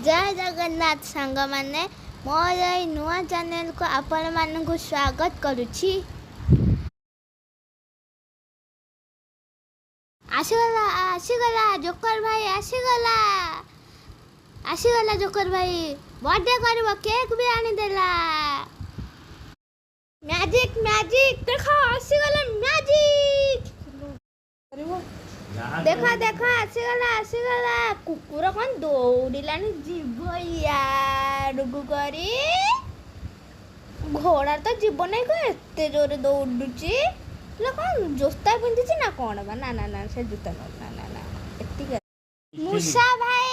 ଜୟ ଜଗନ୍ନାଥ ସାଙ୍ଗମାନେ, ମୋର ଏଇ ନୂଆ ଚ୍ୟାନେଲକୁ ଆପଣମାନଙ୍କୁ ସ୍ୱାଗତ କରୁଛି। ଆସିଗଲା, ଆସିଗଲା ଜୋକର ଭାଇ, ଆସିଗଲା, ଆସିଗଲା ଜୋକର ଭାଇ। ବର୍ଥଡେ କରିବ, କେକ୍ ବି ଆଣିଦେଲା। ମ୍ୟାଜିକ୍, ମ୍ୟାଜିକ୍ ଦେଖ, ଆସିଗଲା ମ୍ୟାଜିକ୍। ଦେଖ ଦେଖ, ଆସିଗଲା, ଆସିଗଲା। କୁକୁର କ'ଣ ଦୌଡ଼ିଲାଣି, ଯିବ ଇଆଡ଼କୁ କରି। ଘୋଡ଼ା ତ ଯିବ ନାହିଁ, କ'ଣ ଏତେ ଜୋରେ ଦୌଡ଼ୁଛି? ହେଲେ କ'ଣ ଜୋତା ପିନ୍ଧିଛି ନା କ'ଣ ବା? ନା ନା ନା, ସେ ଜୋତା ନୁହଁ। ନା ନା ନା, ଏତିକି। ମୂଷା ଭାଇ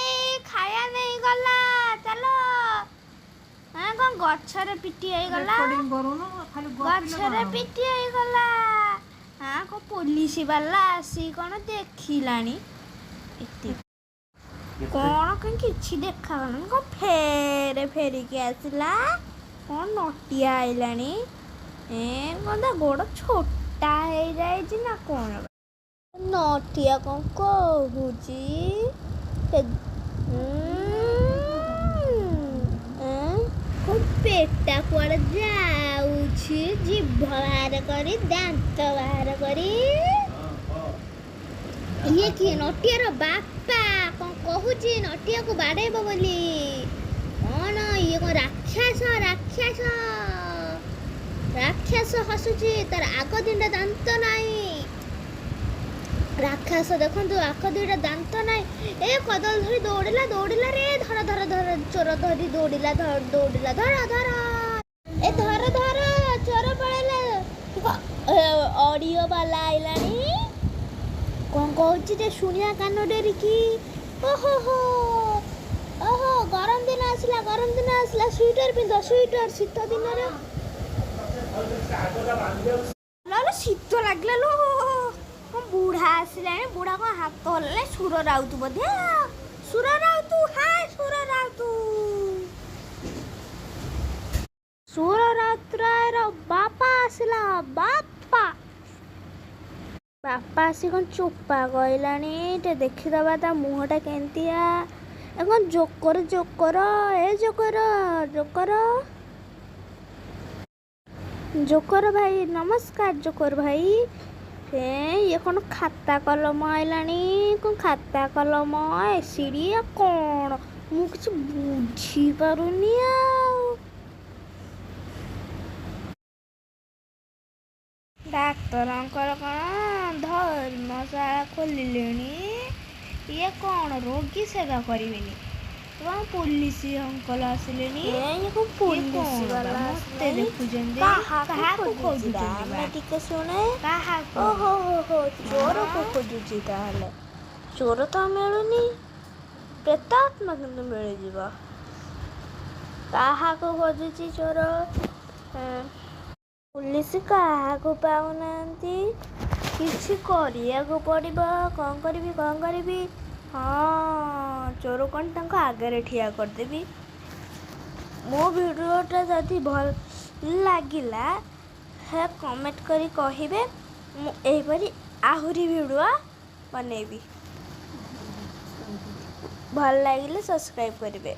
ଖାଇବା ନେଇଗଲା, ଚାଲ। ହଁ, କ'ଣ ଗଛରେ ପିଟି ହେଇଗଲା? ଗଛରେ ପିଟି ହେଇଗଲା। ହଁ, କ'ଣ ପୋଲିସ ବାଲା ଆସି କ'ଣ ଦେଖିଲାଣି? ଏତିକି କ'ଣ, କାଇଁ କିଛି ଦେଖାଗଲାନି। କ'ଣ ଫେରେ ଫେରିକି ଆସିଲା? କ'ଣ ନଟିଆ ଆଇଲାଣି? ଏ କ'ଣ ତା ଗୋଡ଼ ଛୋଟା ହେଇଯାଇଛି ନା କ'ଣ? ନଟିଆ କ'ଣ କହୁଛି? ପେଟା କୁଆଡ଼େ ଯାଉଛି, ଜିଭ ବାହାର କରି, ଦାନ୍ତ ବାହାର କରି। ଇଏ କିଏ? ନଟିଆର ବାପା କ'ଣ କହୁଛି ନଟିଆକୁ ବାଡ଼େଇବ ବୋଲି। କ'ଣ ଇଏ? କ'ଣ ରାକ୍ଷସ? ରାକ୍ଷସ, ରାକ୍ଷସ ହସୁଛି, ତାର ଆଗ 2ଟା ଦାନ୍ତ ନାହିଁ। ରାକ୍ଷସ ଦେଖନ୍ତୁ, ଆଗ 2ଟା ଦାନ୍ତ ନାହିଁ। ଏ କଦଳୀ ଧରି ଦୌଡ଼ିଲା, ଦୌଡ଼ିଲା ରେ, ଧର ଧର ଧର, ଚୋର ଧରି ଦୌଡ଼ିଲା, ଦୌଡ଼ିଲା, ଧର ଧର, ଏ ଧର ଧର, ଚୋର ପଳେଇଲା। ଅଡ଼ିଓ ବାଲା ଆଇଲାଣି, କ'ଣ କହୁଛି ଯେ ଶୁଣିବା କାନ ଡେରିକି। ଓହୋ ହୋ, ଓହୋ, ଗରମ ଦିନ ଆସିଲା, ଗରମ ଦିନ ଆସିଲା, ସୁଇଟର ପିନ୍ଧ, ସୁଇଟର। ଶୀତ ଦିନରେ ଶୀତ ଲାଗିଲା ଲୋ। କ'ଣ ବୁଢ଼ା ଆସିଲାଣି? ବୁଢ଼ା କ'ଣ ହାତ ହଲାଣି? ସୁର ରାଉତ ବୋଧେ। ସୁର ରାଉତ, ହାଏ ସୁର ରାଉତ। ସୁର ରାଉତରାୟର ବାପା ଆସିଲା, ବାପା। ବାପା ଆସି କ'ଣ ଚୋପା କହିଲାଣି। ଟିକେ ଦେଖିଦେବା ତା ମୁହଁଟା କେମିତିଆ। ଏ କ'ଣ ଜୋକର, ଜୋକର, ଏ ଜୋକର, ଜୋକର, ଜୋକର ଭାଇ, ନମସ୍କାର ଜୋକର ଭାଇ। ଏ ଇଏ କ'ଣ ଖାତା କଲମ ଆଇଲାଣି? କ'ଣ ଖାତା କଲମ, ଏସିଡ଼ି କ'ଣ? ମୁଁ କିଛି ବୁଝିପାରୁନି ଆଉ। ଡାକ୍ତରଙ୍କର କ'ଣ ଧର୍ମଶାଳା ଖୋଲିଲେଣି? ଇଏ କ'ଣ ରୋଗୀ ସେବା କରିବେନି? କ'ଣ ପୋଲିସ ଅଙ୍କଲ ଆସିଲେଣି? ପୋଲିସ ବାଲା ମତେ ଦେଖୁଛନ୍ତି, କାହାକୁ ଖୋଜୁଛନ୍ତି? ଆମେ ଟିକେ ଶୁଣେ। କାହାକୁ? ଓହୋ ହୋ ହୋ, ଚୋରକୁ ଖୋଜୁଛି ତାହେଲେ। ଚୋର ତ ମିଳୁନି, ପ୍ରେତାତ୍ମା କିନ୍ତୁ ମିଳିଯିବ। କାହାକୁ ଖୋଜୁଛି ଚୋର? ପୋଲିସ କାହାକୁ ପାଉନାହାନ୍ତି। କିଛି କରିବାକୁ ପଡ଼ିବ। କ'ଣ କରିବି, କ'ଣ କରିବି? ହଁ, ଚୋର କ'ଣ ତାଙ୍କ ଆଗରେ ଠିଆ କରିଦେବି। ମୋ ଭିଡ଼ିଓଟା ଯଦି ଭଲ ଲାଗିଲା, କମେଣ୍ଟ କରି କହିବେ, ମୁଁ ଏହିପରି ଆହୁରି ଭିଡ଼ିଓ ବନେଇବି। ଭଲ ଲାଗିଲେ ସବସ୍କ୍ରାଇବ୍ କରିବେ।